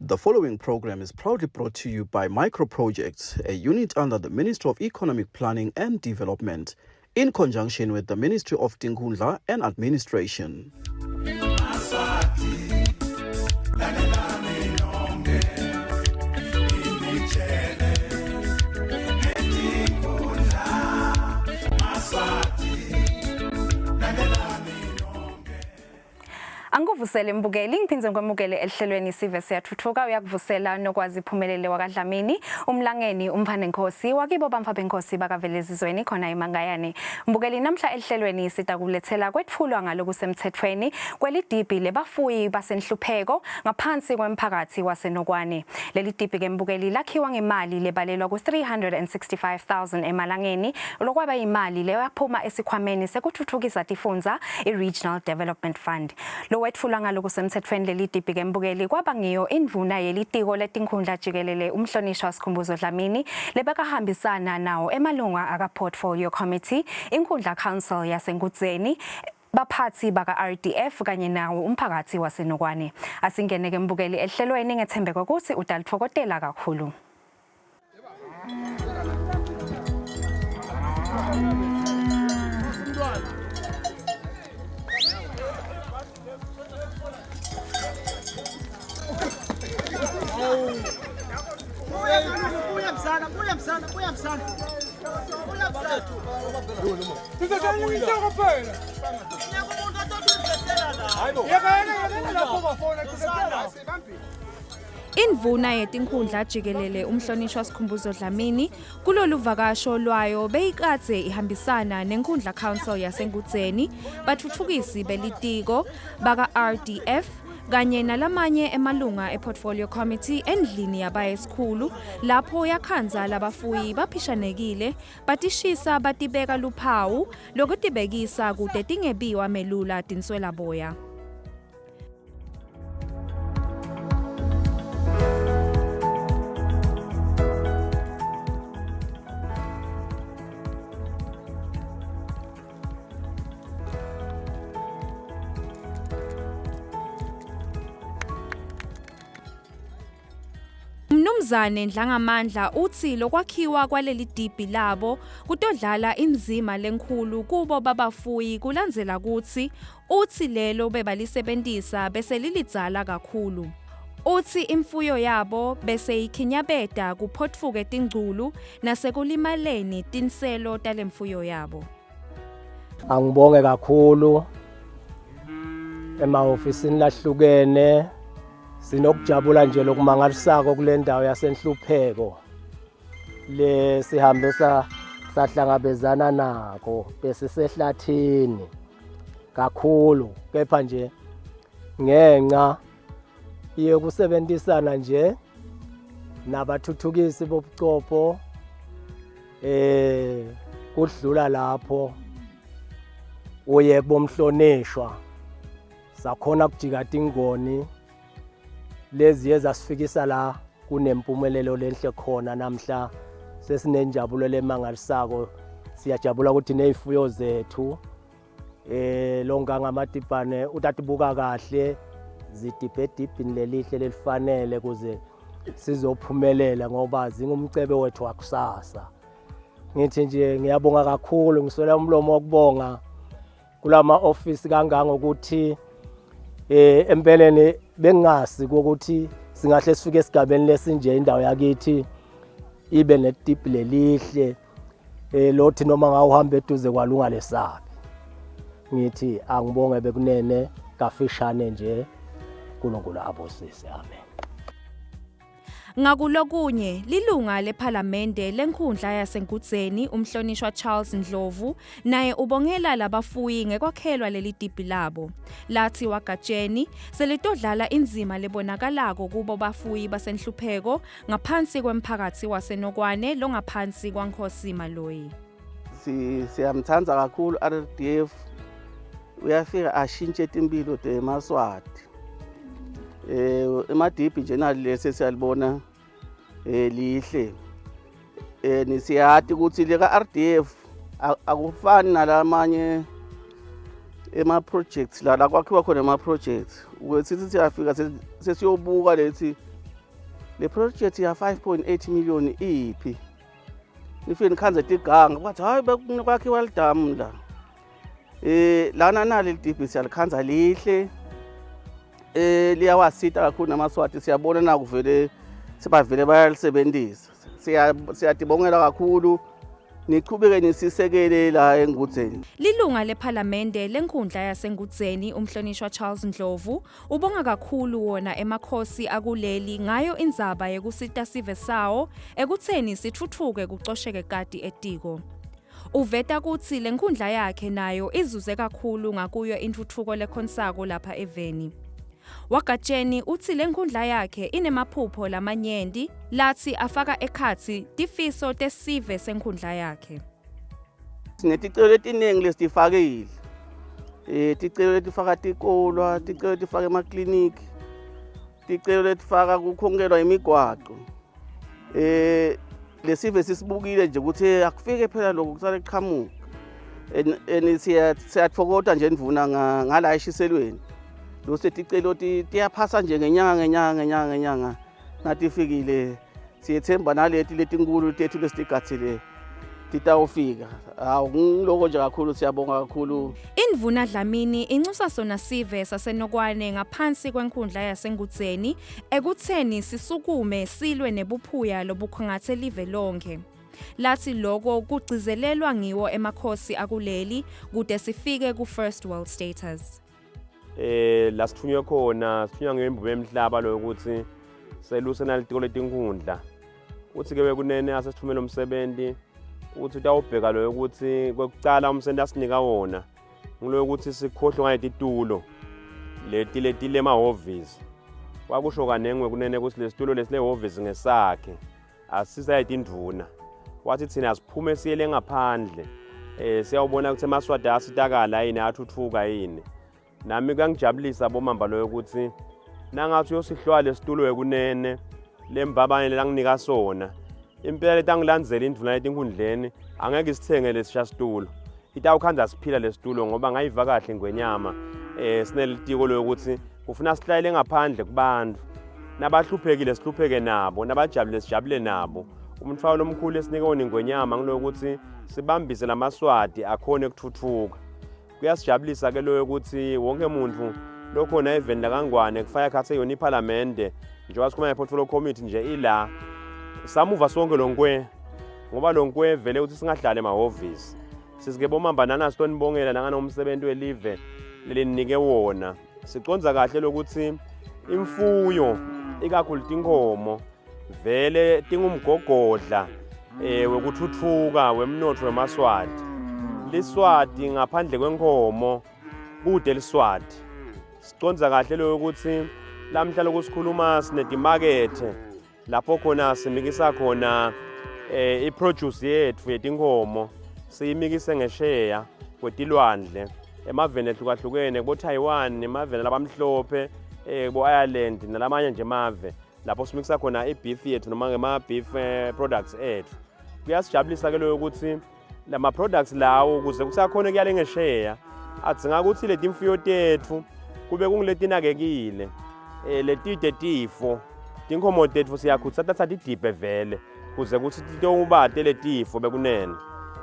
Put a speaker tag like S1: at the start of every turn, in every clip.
S1: The following program is proudly brought to you by Micro Projects, a unit under the Ministry of Economic Planning and Development, in conjunction with the Ministry of Tinkhundla and Administration.
S2: Angikuvusele mbukeli ngiphindze ngikwemukele ehlelweni sive siyathuthuka uyakuvusela nokwazi phumelele wakadlamini umlangeni umfanenkosi wakibo bamfa benkosi bakavelezizweni khona emangayane mbukeli namhla ehlelweni sitakulethela kwetfulwa ngalokusemthethweni kwelidibhi lebafuyi basenhlupheko ngaphansi kwemphakathi wasenokwane leli dibhi ke mbukeli lakhiwa ngemali lebalelwa ku-365,000 emalangeni lokwaba imali leyaphuma esikhwameni sekuthuthukisa tifundza i-Regional Development Fund. Lowetfulwa ngalokusemtsetfweni leli dibhi ke mbukeli kwaba ngiyo indvuna yelitiko letinkhundla jikelele umhlonishwa Sikhumbuzo Dlamini lebekahambisana nawo emalunga aka-Portfolio Committee, inkhundla Council yaseNgudzeni, baphatsi baka-RDF kanye nawo umphakathi waseNokwane. Asingene ke mbukeli ehlelweni ngethembeka ukuthi utalitfokotela kakhulu.
S3: Buya msana, buya msana, buya msana. Buya msana.
S2: Indvuna yetinkhundla jikelele umhlonishwa Sikhumbuzo Dlamini kulolu vakasho lwayo beyikadze ihambisana nenkhundla council yaseNgudzeni, batfutfukisi belitiko baka-RDF kanye nalamanye emalunga eportfolio committee endlini yabayesikhulu lapho yakhandza labafuyi baphishanekile batishisa batibeka luphawu lokutibekisa kute tingebiwa melula tinswelaboya. Mnumzane Ndlangamandla uthi lokwakhiwa kwaleli dibhi labo kutodlala inzima lenkhulu kubo babafuyi kulandzela kutsi uthi lelo bebalisebentisa bese lilidzala kakhulu. Uthi imfuyo yabo bese ikhinyabeta kuphotfuke tingculu nasekulimaleni tinselo talemfuyo yabo.
S4: Angibonge kakhulu emahofisini lahlukene sinokujabula nje lokumangalisako kule ndawo yasenhlupheko le sihambe sahlangabezana nako besisehlathini kakhulu kepha nje ngenxa yokusebenzisana nje nabathuthukisi bobuchopho eh kudlula lapho uye kubomhlonishwa sakhona kujika tingoni lezi ezasifikisa la kunempumelelo lenhle khona namhla sesinenjabulo lemangalisako siyajabula ukuthi nezifuyo zethu eh longangamadibhane utatibuka kahle zidibhe edibhini lelihle lelifanele kuze sizophumelela ngoba zingumcebe wethu wakusasa ngithi nje ngiyabonga kakhulu ngiswela umlomo wokubonga kulama office kangangokuthi eh empeleni bengingasi ukuthi singahle sifike esigabeni lesinje indawo yakithi ibe netip lelihle eh lothi noma ngawuhamba eduze kwalunga lesabi ngithi angibonge bekunene kafishane nje uNkulunkulu abusise amen
S2: Ngakulokunye, lilunga lephalamende lenkhundla yaseNgudzeni umhlonishwa Charles Ndlovu naye ubongela labafuyi ngekwakhelwa leli dibhi labo. Lathi wagatsheni selitodlala inzima lebonakalako kubo bafuyi basenhlupheko ngaphansi kwemphakathi waseNokwane longaphansi kwaNkhosi Maloyi.
S5: Siyamthanda kakhulu RDF uyafika ashintshe timpilo temaswati eh emadibhi nje nali lesi siyalibona eh lihle eh nisiyati ukuthi leka RDF akufani nalamanye ema projects la la kwakhiwa khona ema projects ukuthi sithi siyafika sesiyobuka lethi Le project ya 5.8 million iphi? Nifike nikhanze tiganga kwathi hayi bekwakhiwa lidamu la. Eh lana nali lidibhi siyalikhanza lihle. Eh liyawasita kakhulu namaswati siyabona nakuvele sebavele bayalisebenzisa. Siyatibongela kakhulu niqhubeke nisisekele la eNgudzeni.
S2: Lilunga lephalamende lenkundla yaseNgudzeni umhlonishwa Charles Ndlovu ubonga kakhulu wona emakhosi akuleli ngayo indzaba yekusita sive sawo ekutheni sithuthuke kucosheke kati etiko. Uveta kutsi lenkhundla yakhe nayo izuze kakhulu ngakuyo intfutfuko lekhonsako lapha eveni. Wagatsheni utsi lenkhundla yakhe inemaphupho lamanyenti latsi afaka ekhatsi tifiso tesive senkhundla yakhe.
S5: Sineticelo letiningi lesitifakile. Eh ticelo letifaka tikolwa, ticelo letifaka emakliniki, ticelo letifaka kukhonkelwa imigwaco. Eh lesive sisibukile nje ukuthi akufike phela lokhu kusale kuqhamuka. And siyatfokota nje ndvuna ngala eshiselweni. Lo seticelo tiyaphasa nje ngenyanga ngenyanga ngenyanga ngenyanga natifikile siyethemba naleti letinkulu tethu lesitigatsile titawufika. Hawu ngiloko nje kakhulu siyabonga kakhulu.
S2: Indvuna Dlamini inxusa sona sive saseNokwane ngaphansi kwenkhundla yaseNgudzeni ekutheni sisukume silwe nebuphuya lobukhungathe live lonkhe. Lathi loko kugcizelelwa ngiwo emakhosi akuleli kude sifike ku-first world status.
S6: Eh la sithunywe khona sithunywa ngemvume yemhlaba lo ukuthi seluse nalitiko letinkhundla. Uthi ke bekunene asesithumele umsebenzi uthi utawubheka loyo ukuthi kwekucala umsebenzi asinika wona ngiloyo ukuthi sikhohlwe ngaletitulo leti leti lemahhovisi. Kwakusho kanengwe kunene ukuthi lesitulo lesi lehhovisi ngesakhe. Asisayita indvuna wathi thina asiphume siyele ngaphandle eh siyawubona ukuthi emaswati asitakala yini athuthuka yini. Nami kuyangijabulisa bomamba loyo ukuthi nangathi uyosihlwa lesitulo ekunene lembabane lelanginika sona impela letangilandzela indvuna letinkundleni angeke isithenge lesisha situlo itawukhandza siphila lesitulo ngoba ngayiva kahle ingwenyama eh sinelitiko lokuthi kufuna sihlayele ngaphandle kubantu nabahluphekile sihlupheke nabo nabajabule sijabule nabo umthwalo omkhulu esinike wona ingwenyama ngilokuthi sibambise lamaswati akhone ukuthuthuka. Kuyasijabulisa ke loyo ukuthi wonke umuntu lokhona eveni lakaNgwane kufaya khathe yona iphalamende njengoba sikhuluma nge-portfolio committee nje ila samuva sonke lo nkwe ngoba lo nkwe vele ukuthi singahlali emahhovisi sisike bomamba nana sitonibongela nanganomsebenzi welive lelinike wona. Siconza kahle lokuthi imfuyo ikakhulu tinkomo vele tingumgogodla eh wekuthuthuka wemnotfo wemaSwati. Liswati ngaphandle kwenkomo kude liswati. Siconza kahle loyo ukuthi lamhla lokusikhuluma sinetimakethe lapho khona simikisa khona eh iproduce yethu yetinkomo siyimikise ngesheya kwetilwandle emaveni ehlukahlukene kubo Taiwan emaveni labamhlophe eh kubo Ireland nalamanye nje emave lapho simikisa khona ibeef yethu noma ngema beef eh, products ethu. Kuyasijabulisa ke loyo ukuthi lama products lawo ukuze kusakhona kuyale ngesheya adzinga ukuthi letimfuyo tethu kube kunguletinakekile eh letide tifo tinkhomo tetfu siyakhutsata satidibhe vele kuze kuthi titowubate letifo bekunene.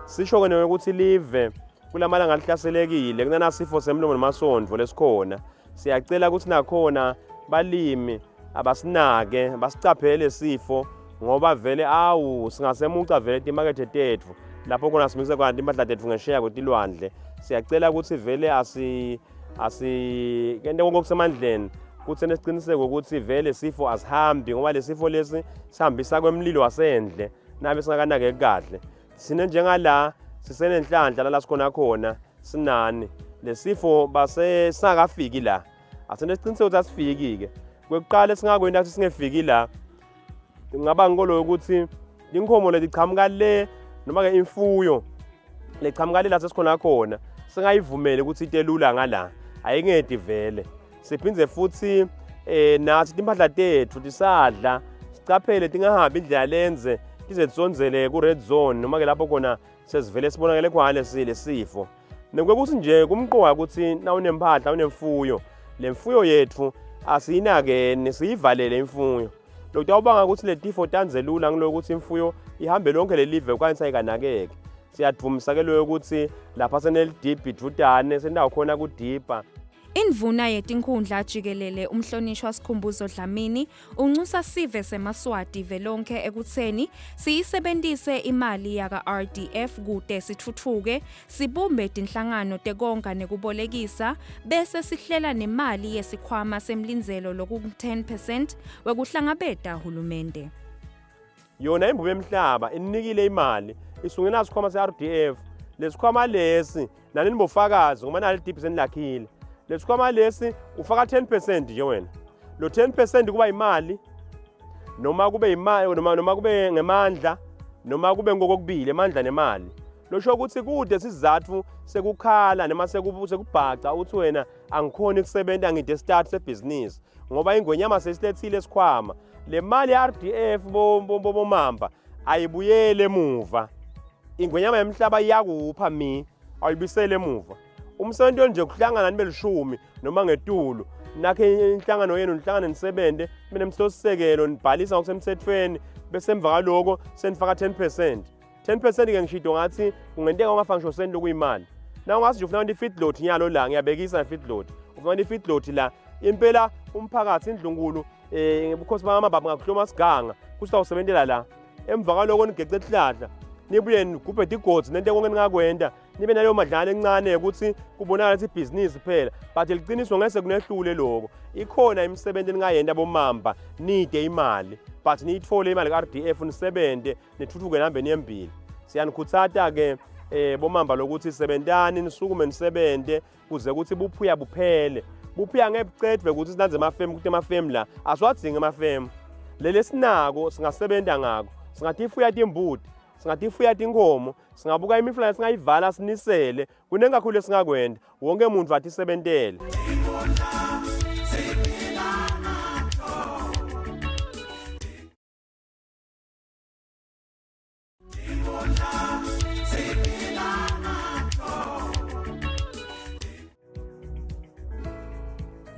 S6: Sisho ke nokuthi live kulamalanga lihlaselekile kunanasifo semlomo nemasondvo lesikhona. Siyacela ukuthi nakhona balimi abasinake basicaphele sifo ngoba vele awu singasemuca vele timakethe tetfu lapho khona simise khona timpahla tetfu ngesheya kwetilwandle. Siyacela ukuthi vele asi asi kente konke okusemandleni kuthi nesiciniseko ukuthi vele sifo asihambi ngoba lesifo lesi sihambisa kwemlilo wasendle nabe singakanakeki kahle. Sine njengala sisenenhlanhla la sikhona khona sinani lesifo base singakafiki la asinesiqiniseko ukuthi asifiki ke. Kwekuqala esingakwenta ukuthi singefiki la ngaba ngikolo ukuthi inkomo letichamuka le noma ke imfuyo lechamuka le la sesikhona khona singayivumeli ukuthi itelula ngala ayingedi vele. Siphindze futhi eh nathi timpahla tethu tisadla sicaphele tingahambi indlela lenze tize tisondzele ku red zone noma ke lapho khona sesivele sibonakele khona lesi lesifo. Nekwekuthi nje kumqoka ukuthi nawunempahla unemfuyo le mfuyo yethu asiyinakeni siyivalele imfuyo. Lokutawubanga ukuthi letifo tandze lula ngilokuthi imfuyo ihambe lonke lelive okanye sayikanakeke. Siyadvumisa ke loyo ukuthi lapha senelidibhi dvutane sendawo khona kudibha.
S2: Indvuna yetinkhundla jikelele umhlonishwa Sikhumbuzo Dlamini unxusa sive semaSwati velonkhe ekutseni siyisebentise imali yaka-RDF kute sitfutfuke, sibumbe tinhlangano tekonga nekubolekisa bese sihlela nemali yesikhwama semlindzelo loku-10 percent wekuhlangabeta hulumende.
S6: Yona imbubo yemhlaba ininikile imali isungena sikhwama se-RDF lesikhwama lesi nani nibofakazi ngoba nali dibhi senilakhile lesikhwama lesi ufaka 10% nje wena lo 10% kuba imali noma kube imali noma noma kube ngemandla noma kube ngokokubili amandla nemali losho ukuthi kude sizathu sekukhala noma sekubhaca uthi wena angikhoni kusebenza ngide start sebhizinisi ngoba ingwenyama sesilethile esikhwama le mali ye-RDF bomamba ayibuyele emuva ingwenyama yemhlaba iyakupha mi awuyibisele emuva umsebenzi wenu nje kuhlangana nibe lishumi noma ngetulu nakhe inhlangano yenu nihlangane nisebenze nibe nemthethosisekelo nibhalisa ngokusemthethweni bese emva kaloko senifaka 10 percent 10 percent ke ngishido ngathi kungenteka ungafaki ngisho senti lokuyimali na ungathi nje ufuna into i-feedlot nyalo la ngiyabekisa nge-feedlot ufuna into i-feedlot la impela umphakathi indlunkulu um ubukhosi bakamababa ngakuhloma siganga kuthi awusebentela la emva kwaloko nigece tihlahla nibuye nigubhe tigodzi nente konke ningakwenta nibe naleyo madlana encane ukuthi kubonakala ukuthi ibhizinisi phela but liqiniso ngese kunehlule lokho ikhona imisebenzi eningayenta bomamba nide imali but niyithole imali ka-RDF nisebente nithuthuke nihambe niyembili siyanikhuthata-ke eh bomamba lokuthi sebentani nisukume nisebente kuze ukuthi buphuya buphele buphuya ngeke bucedwe ukuthi sinanze emafemu ukuthi emafemu la asiwadzingi emafemu leli esinako singasebenta ngako singatifuya timbuti singatifuya tinkomo singabuka imifula singayivala sinisele kuningi kakhulu esingakwenda wonke umuntu atisebentele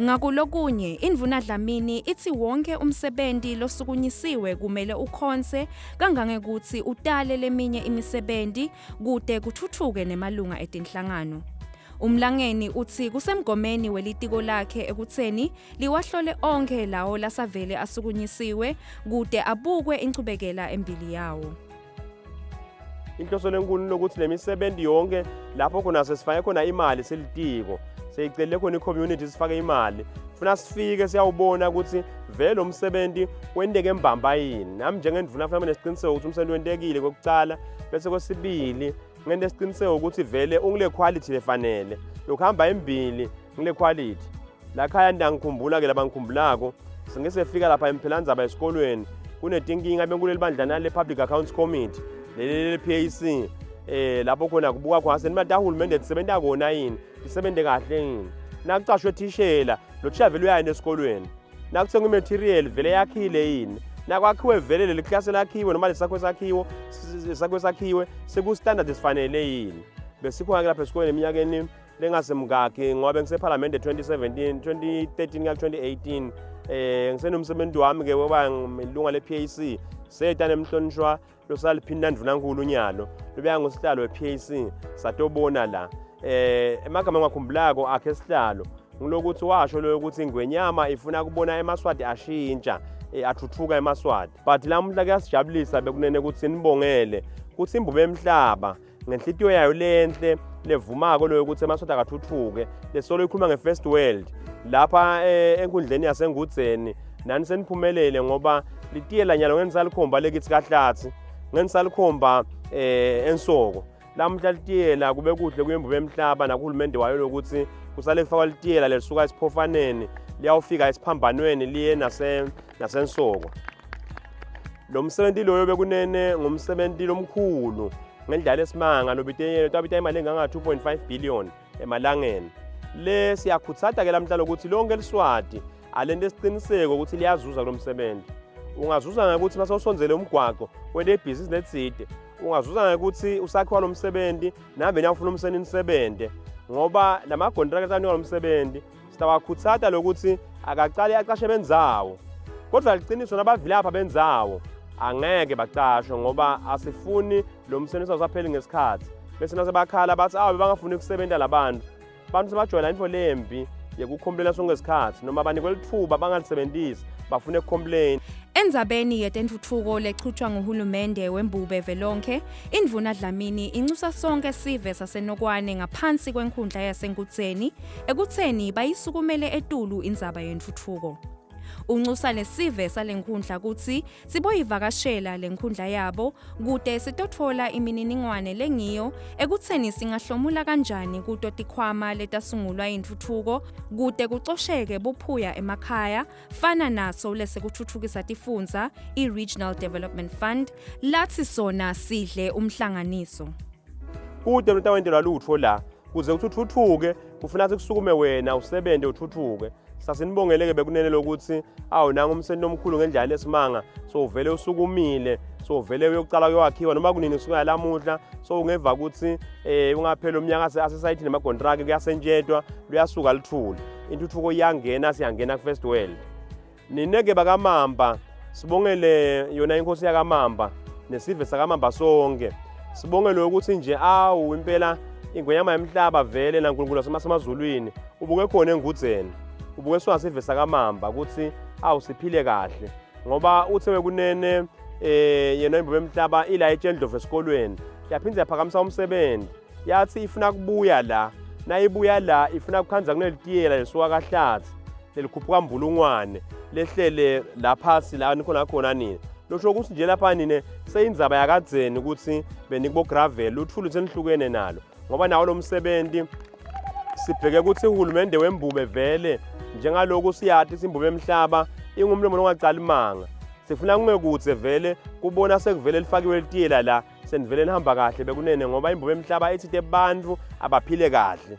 S2: Ngakulokunye, Indvuna Dlamini itsi wonke umsebenti losukunyisiwe kumele ukhonse kangangekutsi utale leminye imisebenti kute kutfutfuke nemalunga etinhlangano. Umlangeni utsi kusemgomeni welitiko lakhe ekutseni liwahlole onkhe lawo lasavele asukunyisiwe kute abukwe inchubekela embili yawo.
S6: Inhloso lenkulu lokuthi lemisebenzi yonke lapho khona sesifake khona imali silitiko seyicele khona i-community sifake imali funa sifike siyawubona ukuthi vele lo msebenzi wenteke mbamba yini nami njengendvuna funa nesiqiniseko ukuthi umsebenzi wentekile kokucala bese kwesibili ngente siqiniseko ukuthi vele ungile quality lefanele lokuhamba embili ngile quality lakhaya ndangikhumbula ke labangikhumbulako singesefika lapha emphelandzaba esikolweni kunetinkinga benkuleli bandla nale Public Accounts Committee leli le PAC eh lapho khona kubuka khona senimali tahulumende tisebenta kona yini tisebente kahle yini nakucashwe thishela lo thisha vele uyayini esikolweni nakuthengwa imaterial vele yakhile yini nakwakhiwe vele leli klasi lakhiwe noma lesakhiwe sakhiwo sakhiwe sakhiwe sekustandard esifanele yini besikhona ke lapha esikolweni eminyakeni lengasemngakhi ngoba bengisephalamende 2017 2013 ka 2018 eh ngisenomsebenzi wami ke weba ngilunga le-PAC seta nemhlonishwa losaliphinda ndvunankulu unyalo lobeya ngusihlalo we-PAC satobona la eh emagama engakhumbulako akhe sihlalo ngilokuthi washo loyo ukuthi ingwenyama ifuna kubona emaswati ashintsha eh, athuthuka emaswati but lamuhla kuyasijabulisa bekunene ukuthi nibongele ukuthi imbube emhlaba ngenhlitiyo yayo lenhle levumako loyo ukuthi emaswati akathuthuke lesolo ikhuluma nge-first world lapha eh, enkundleni yasengudzeni nani seniphumelele ngoba litiyela nyalo ngenisalikhomba lekithi kahlathi ngenisalikhomba eh ensoko lamuhla litiyela kube kuhle kuyembuba emhlaba nakuhulumende wayo lokuthi kusale kufakwa litiyela lelisuka esiphofaneni liyawufika esiphambanweni liye nase nasensoko lo msebenzi loyo bekunene ngumsebenzi lomkhulu ngendlela esimanga lobiteyelo tabita imali enganga-2.5 billion emalangeni le siyakhuthata ke lamhla lokuthi lonke liswati alento esiqiniseko ukuthi liyazuza kulo msebenzi ungazuza ngokuthi mase usondzele umgwaqo wente ibhizinisi letsite ungazuza ngokuthi usakhiwa lo msebenzi nambe niyawufuna umsebenzi nisebenze ngoba lamagontrakt anikwa lo msebenzi sitawakhuthata lokuthi akaqale aqashe bendzawo Kodwa liqiniso nabavilapha bendzawo angeke bacashwe ngoba asifuni lo msebenzi awusapheli ngesikhathi bese nasebakhala bathi awu bangafuni ukusebenta labantu bantu sebajwayela intfo lembi yekukhomplela sonke isikhathi noma banikwe litfuba bangalisebentisi bafune kucomplain.
S2: Endzabeni yetentfutfuko lechutjwa nguhulumende wembube velonkhe, Indvuna Dlamini incusa sonkhe sive saseNokwane ngaphansi kwenkhundla yaseNkutseni ekutseni bayisukumele etulu indzaba yentfutfuko. Uncusa lesive salenkhundla kutsi siboyivakashela lenkhundla yabo kute sitotfola imininingwane lengiyo ekutseni singahlomula kanjani kuto tikhwama letasungulwa yintfutfuko kute kucosheke buphuya emakhaya fana naso lesekutfutfukisa tifundza i-Regional Development Fund latsi sona sidle umhlanganiso.
S6: Kute lutawentelwa lutfo la kuze kutsi utfutfuke kufuna kusukume wena usebente utfutfuke. Sasinibongele-ke bekunene lokuthi awu nangu umsenti omkhulu ngendlela lesimanga so uvele usukumile so uvele uyokucala kuyowakhiwa noma kunini kusuka lamuhla so ungeva ukuthi eh ungaphela umnyaka asesayithini nemakontraki kuyasentshetwa luyasuka luthuli intuthuko iyangena siyangena ku-first world Nine-ke bakaMamba sibongele yona inkosi yakaMamba nesive sakaMamba sonke. Sibongele ukuthi nje awu impela ingwenyama yemhlaba vele naNkulunkulu wasemazulwini ubuke khona engudzeni. Ubuke sona sive sakaMamba ukuthi awu siphile kahle ngoba uthe wekunene eh yena imbobo yemhlaba ila eTshendlovu esikolweni yaphinde yaphakamisa umsebenzi yathi ifuna kubuya la nayibuya la ifuna kukhandza kunelitiyela lesuka kahlathi lelikhuphuka mbulungwane lehlele la phasi la nikhona khona nina losho ukuthi nje lapha nine seyindzaba yakadzeni ukuthi benikubo gravel luthulu senihlukene nalo ngoba nawo lo msebenzi sibheke ukuthi uhulumende wembube vele njengaloku siyati simbube emhlaba ingumlomo longacali manga sifuna kungekudze vele kubona sekuvele lifakiwe litiyela la senivele nihamba kahle bekunene ngoba imbobo emhlaba ithi bantfu abaphile kahle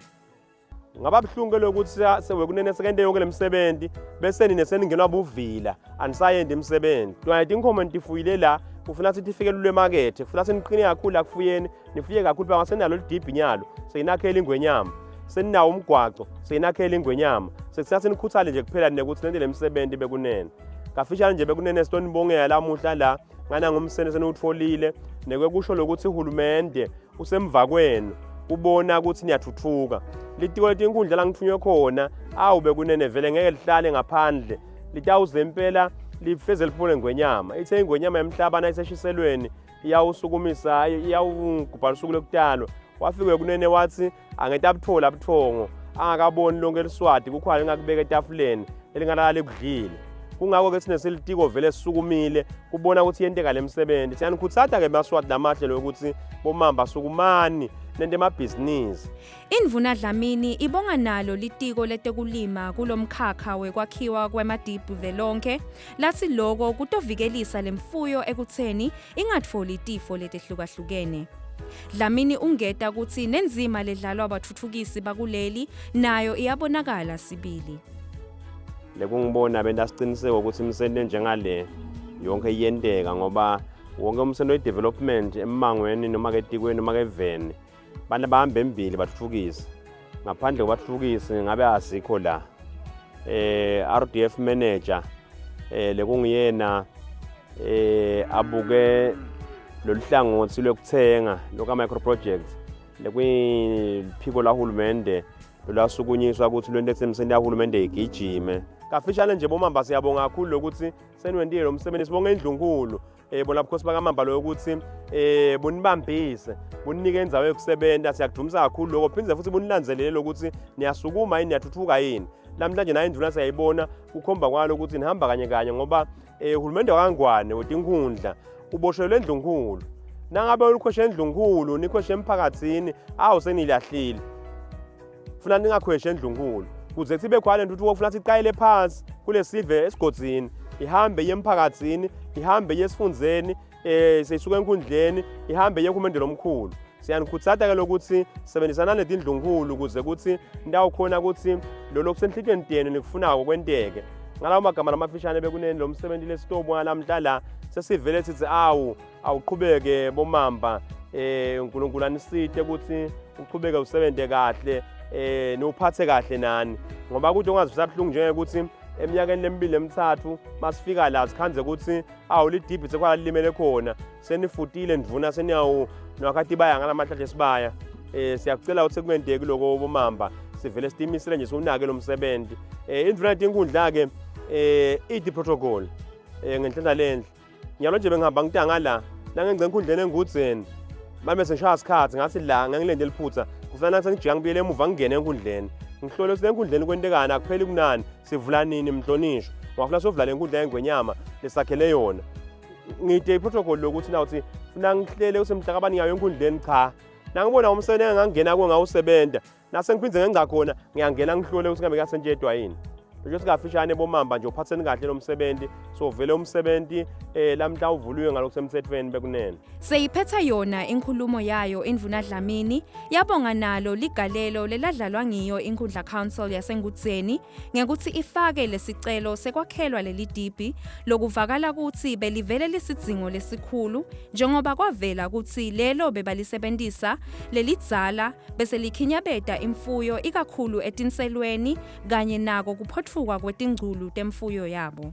S6: ngaba buhlungu ke lokuthi sewekunene sekente yonke lemisebenzi bese nine seningenwa buvila anisayendi imisebenzi twana tinkhomo nitifuyile la kufuna sithi ifike lula emakethe kufuna seniqine kakhulu la kufuyeni nifuye kakhulu banga senalo lidibhi nyalo seyinakhela ingwenyama seninawo umgwaco seyinakhela ingwenyama sekusasa nikhuthale nje kuphela nekuthi nente lemisebenzi bekunene kafishane nje bekunene sitonibongela lamuhla la ngana ngumsene seniwutfolile nekwekusho lokuthi uhulumende usemva kwenu ubona ukuthi niyathuthuka litiko letinkundla langithunywe khona awu bekunene vele ngeke lihlale ngaphandle litawuze impela lifeze liphule ngwenyama ithe ingwenyama yemhlaba nayiseshiselweni iyawusukumisa iyawugubha lusuku lokutalwa wafike kunene wathi angete abuthola buthongo angakaboni lonke eliswati kukhona lingakubeka etafuleni elingalala likudlile kungako-ke thina silitiko vele sisukumile kubona ukuthi yenteka le msebenzi siyanikhuthata-ke maswati lamahle lokuthi bomamba sukumani nente emabhizinisi.
S2: Indvuna Dlamini ibonga nalo litiko letekulima kulomkhakha wekwakhiwa kwemadibhu velonkhe latsi loko kutovikelisa lemfuyo ekutseni ingatfoli tifo letehlukahlukene. Dlamini ungeta kutsi nenzima ledlalwa batfutfukisi bakuleli nayo iyabonakala sibili.
S6: Lekungibona benta siciniseko ukuthi imisebenti enjengale yonke iyenteka ngoba wonke umsebenzi we-development emmangweni noma ketikweni noma keveni bantu bahamba embili bathuthukise ngaphandle kobathuthukisi ngabe asikho la eh RDF manager eh lekungiyena eh abuke lolu hlangothi lwekuthenga loka micro projects lekwiphiko lahulumende lolwasukunyiswa ukuthi lwento esemseni yahulumende igijime kafishane nje bomamba siyabonga kakhulu lokuthi seniwentile lo msebenzi sibonga indlunkulu eh bona bukhosi bakamamba loyo ukuthi eh bunibambise buninike indzawo yokusebenza siyakudumisa kakhulu lokho phinde futhi bunilandzelele lokuthi niyasukuma yini niyathuthuka yini namhlanje nayo induna siyayibona kukhomba kwalo ukuthi nihamba kanye kanye ngoba eh uhulumende wakangwane wetinkhundla uboshelwe endlunkulu nangabe ulikhweshe endlunkulu nikhweshe emphakathini awu senilahlile funa ningakhweshi endlunkulu kuze sibe khona lentuthuko kufuna siqayele phansi kulesive esigodzini ihambe iye emphakathini ihambe iye esifundzeni eh seyisuka enkundleni ihambe iye kumendelo omkhulu siyanikhuthata ke lokuthi sebenzisana netindlunkulu ukuze kuthi nitawukhona ukuthi lolo kusenhlitweni tenu nikufunako kwenteke ngalawo magama lamafishane bekuneni lo msebenzi lesitobona lamhla la sesivele sithi awu awuqhubeke bomamba eh uNkulunkulu anisite ukuthi uqhubeke usebenze kahle eh niwuphathe kahle nani ngoba kuthi ungazivisa buhlungu njengokuthi eminyakeni lemibili lemithathu masifika la sikhandze ukuthi awu lidibhi sekwala lilimele khona senifutile ndvuna seniyawu nwakhathi baya ngalamahlahle sibaya eh siyakucela ukuthi kungenteki lokho bomamba sivele sitimisele nje siwunake lo msebenzi eh indvuna yetinkundla ke eh idi protocol eh ngenhlanhla lendle Nyalo nje bengihamba ngitanga la nangengce enkundleni engudzeni mame sengishaya sikhathi ngathi la ngangilende liphutha kufanele nathi ngijika ngibuyele emuva ngingene enkundleni ngihlole ukuthi enkundleni kwentekani akupheli kunani sivula nini mhlonishwa ngafuna sovula le nkundla yengwenyama lesakhele yona ngide iprotocol lokuthi nawuthi funa ngihlele usemhlakabani ngayo enkundleni cha nangibona umsebenzi engangena kuwo ngawusebenta nase ngiphinde ngenza khona ngiyangena ngihlole ukuthi ngabe kuyasetshedwa yini Nje singafishane bomamba nje uphatheni kahle lo msebenzi so vele umsebenzi eh lamhla uvuliwe ngalokusemthethweni bekunene.
S7: Seyiphetha yona inkulumo yayo indvuna Dlamini yabonga nalo ligalelo leladlalwa ngiyo inkundla council yaseNgudzeni ngekuthi ifake lesicelo sekwakhelwa leli dibhi lokuvakala kutsi belivele lisidzingo lesikhulu njengoba kwavela kutsi lelo bebalisebentisa lelidzala bese likhinyabeta imfuyo ikakhulu etinselweni kanye nako kuphotfuka kwetingculu temfuyo yabo.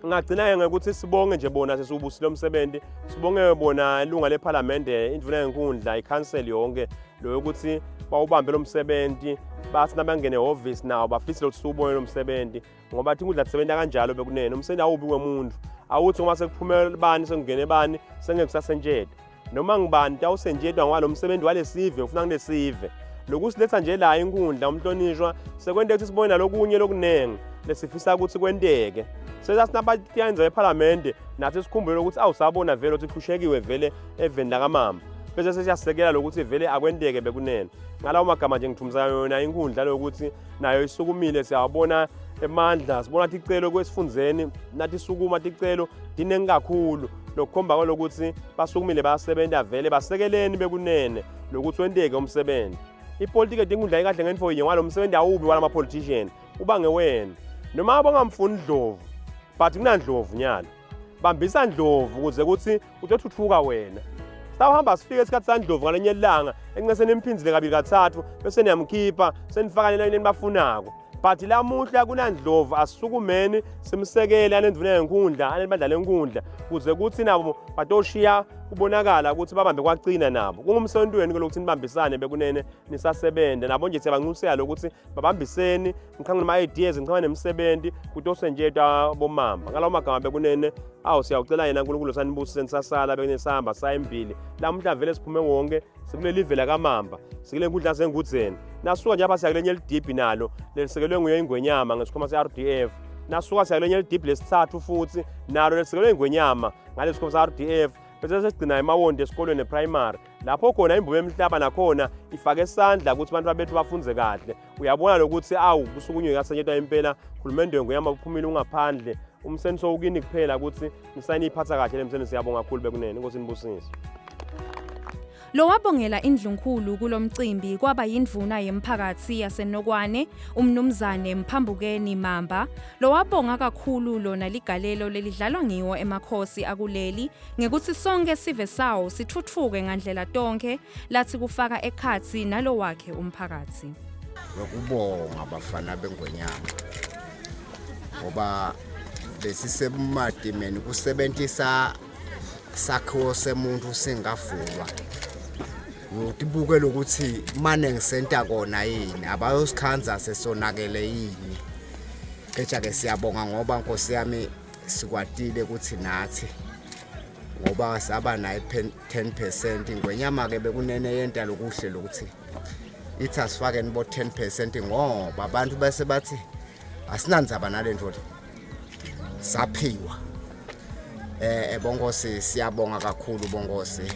S6: Ngagcina-ke ngokuthi sibonge nje bona sesiwubusile umsebenzi, sibonge bona ilunga lephalamende, indvuna yenkundla, ikhanseli yonke lo yokuthi bawubambe lo msebenzi, bathi nabangene ehhovisi nawo bafisile ukuthi siwubone lo msebenzi ngoba athi inkundla tisebenza kanjalo bekunene umsebenzi awubi wemuntu awuthi ngoba sekuphume bani sekungene bani sengeke kusasentshedwa noma ngibani tawusentshetwa ngoba lo msebenzi walesive ufuna kulesive lokusiletha nje la inkundla umhlonishwa sekwenteka ukuthi sibone nalokunye lokunengi lesifisa ukuthi kwenteke sesasinabayenza ephalamende nathi sikhumbule ukuthi awusabona vele ukuthi kuhlushekiwe vele eveni lakamama bese sesiyasekela lokuthi vele akwenteke bekunene ngalawo magama nje ngithumisa yona inkundla lokuthi nayo isukumile siyawabona emandla sibona ticelo kwesifundzeni nathi sukuma ticelo tiningi kakhulu lokukhomba kwalokuthi basukumile bayasebenza vele basekeleni bekunene lokuthi wenteke umsebenzi ipolitiki edinkundla ikahle ngentfo yinye ngalo msebenzi awubi walama politician uba ngewena noma bangamfuni Ndlovu but kunandlovu nyalo bambisa Ndlovu ukuze ukuthi utothuthuka wena sawuhamba sifike isikhathi sandlovu ngalenye ilanga encese nimphinzile kabili kathathu bese niyamkhipha senifaka lena enibafunako but lamuhla kunandlovu asisukumeni simsekele anendvuna yenkundla anebandla lenkundla kuze kuthi nabo batoshiya kubonakala ukuthi babambe kwacina nabo kungumsebenzi wenu ke lokuthi nibambisane bekunene nisasebenza nabo nje siyabanxusela lokuthi babambiseni ngiqhamuke nama-ideas ngiqhamuke nemisebenzi kutosenjetwa bomamba ngalawo magama bekunene awu siyawucela yena uNkulunkulu sanibusise nisasala bekunesihamba sayimbili lamuhla vele siphume wonke sikuleli vela kamamba sikule nkundla sengudzeni nasuka nje apha siyakulenye elidibhi nalo lelisekelwe nguye ingwenyama ngesikhwama se-RDF nasuka siyakulenye elidibhi lesithathu futhi nalo lelisekelwe ingwenyama ngalesikhwama se-RDF bese sesigcina emawondi esikolweni eprimary lapho khona imvume yemhlaba nakhona ifake isandla ukuthi abantu bethu bafunze kahle uyabona lokuthi awu kusukunywe kasenyetwa impela hulumende wengonyama uphumile ungaphandle umseni sowukini kuphela ukuthi nisayine iphatha kahle lemseni siyabonga kakhulu bekunene inkosi nibusise
S7: Lowabongela indlunkulu kulomcimbi kwaba yindvuna yemphakathi yaseNokwane uMnumzane Mphambukeni Mamba lowabonga kakhulu lona ligalelo lelidlalwa ngiwo emakhosi akuleli ngekutsi sonkhe sive sawo sitfutfuke ngandlela tonkhe latsi kufaka ekhatsi nalowakhe umphakatsi.
S8: Ngokubonga bafana bengwenyama ngoba besisebumadimeni kusebentisa sakhiwo semuntu singavulwa ngitibuke lokuthi mane ngisenta kona yini abayosikhanza sesonakele yini kepha ke siyabonga ngoba nkosi yami sikwatile ukuthi nathi ngoba saba nayo 10 percent ingwenyama-ke bekunene yenta lokuhle lokuthi ithi asifakeni bo 10 percent ngoba abantu bese bathi asinandzaba nale nto le saphiwa eh, eh bonkosi siyabonga kakhulu bonkosi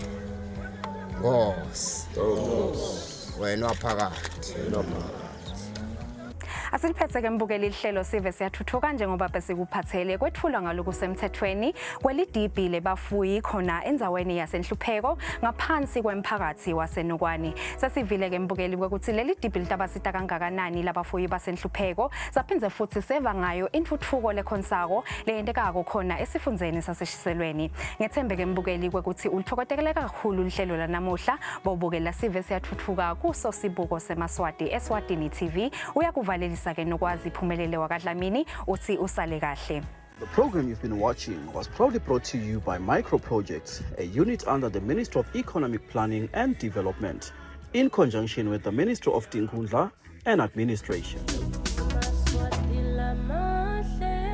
S8: nkosi wena waphakathi
S2: Asiliphethe ke mbukeli ihlelo sive siyathuthuka njengoba besikuphathele kwethulwa ngalokusemthethweni kwelidibhi lebafuyi khona endzaweni yasenhlupheko ngaphansi kwemphakathi waseNokwane. Sesivile ke mbukeli kwekuthi leli dibhi litabasita kangakanani labafuyi basenhlupheko saphindze futhi seva ngayo intfutfuko lekhonsako leyentekako khona esifundzeni saseshiselweni. Ngethembe ke mbukeli kwekuthi ulithokotekele kakhulu lihlelo lanamuhla bobukela sive siyathuthuka kuso sibuko semaswati Eswatini TV uyakuvalelisa. Uyakuhlalisa ke nokwazi iphumelele wakaDlamini uthi usale kahle.
S1: The program you've been watching was proudly brought to you by Micro Projects, a unit under the Ministry of Economic Planning and Development, in conjunction with the Ministry of Tinkhundla and Administration.
S9: Maswati lamahle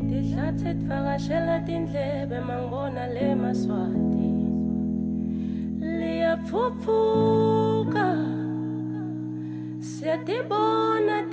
S9: Tihlatsi tivakashela tindlebe mangibona le maswati Liyaphuphuka Siyatibona.